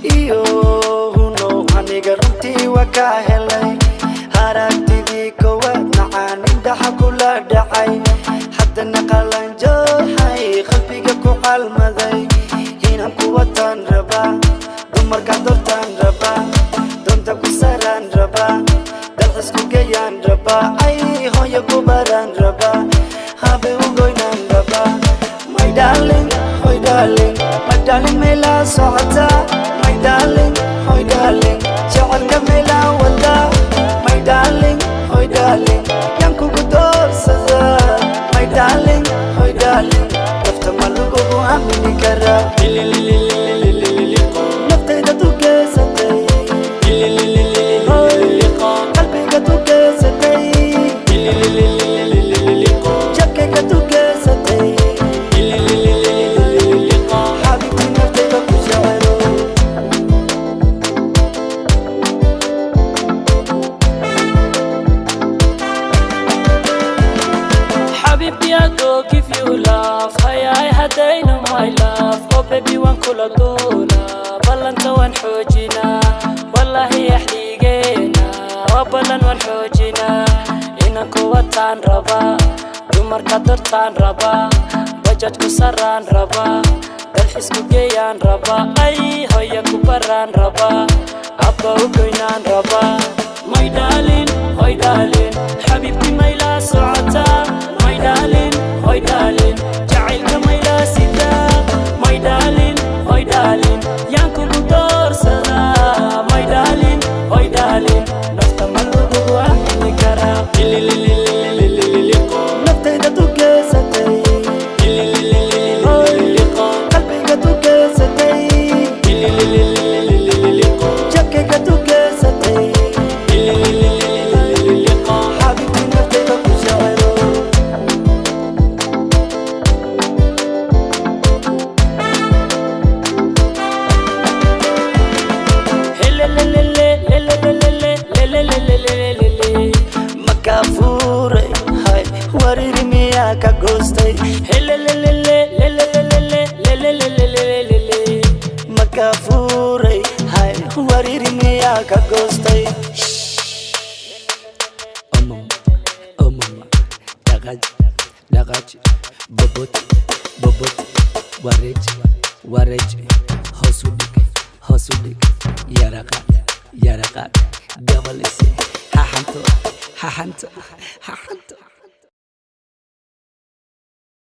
Iyo huno, aniga runtii waa kaa helay. Aragtidii kowaad macaan indhaxa kula dhacay. Haddana qalanjooxay, qalbiga ku calmaday. Inaan ku wataan rabaa, dumarka doortaan rabaa, doonta ku saraan rabaa, dalxis ku geeyaan rabaa, ay hooyo ku baraan rabaa, habe u goynaan rabaa. My darling, hoy darling, my darling, meelaa socotaa? My darling, hoy darling, jecelka meelaa wadaa? My darling, hoy darling, yaan kugu doorsadaa? My darling, hoy darling, nafta ma lagugu aamini karaa? Naftayda dugeysatay, qalbiga dugeysatay, jabkayga dugeysatay. Xabiibti, naftayda ku jecelo. Xabiibti, I go give you love. Hayay hadayno, my love. Oh baby, waan kula duulaa, ballanta waan xoojinaa. Wallahi axdigeena waa ballan, waan xoojinaa. Inaan ku wataan rabaa, dumarka dortaan rabaa, bajaj ku saraan rabaa, dalxis ku geeyaan rabaa, ay hoya ku baraan rabaa, abba u goynaan rabaa. My darling, hoy darling, xabiibti, maylaa socotaa? My darling, hoy darling, jacaylka maylaa sidaa? My darling, hoy darling, yaan kugu doorsadaa? My darling, hoy darling, nafta ma lagugu aamini karaa? Naftayda dugeysatay, qalbiga dugeysatay, jabkayga dugeysatay. Xabiibti, naftayda ku jecelo. Helelelelelelelelelelelelele. Makafuuray hay, wariri miyaa ka goostay? Helelelelelelelelelelelelele. Makafuuray hay, wariri miyaa ka goostay? Omam, omama, dhaqaaji, dhaqaaji, bobot, bobot, wareeji, wareeji, hoos u dhig, hoos u dhig, yaraqaad, yaraqaad, gabalisi, haxanto, haxanto, haxanto.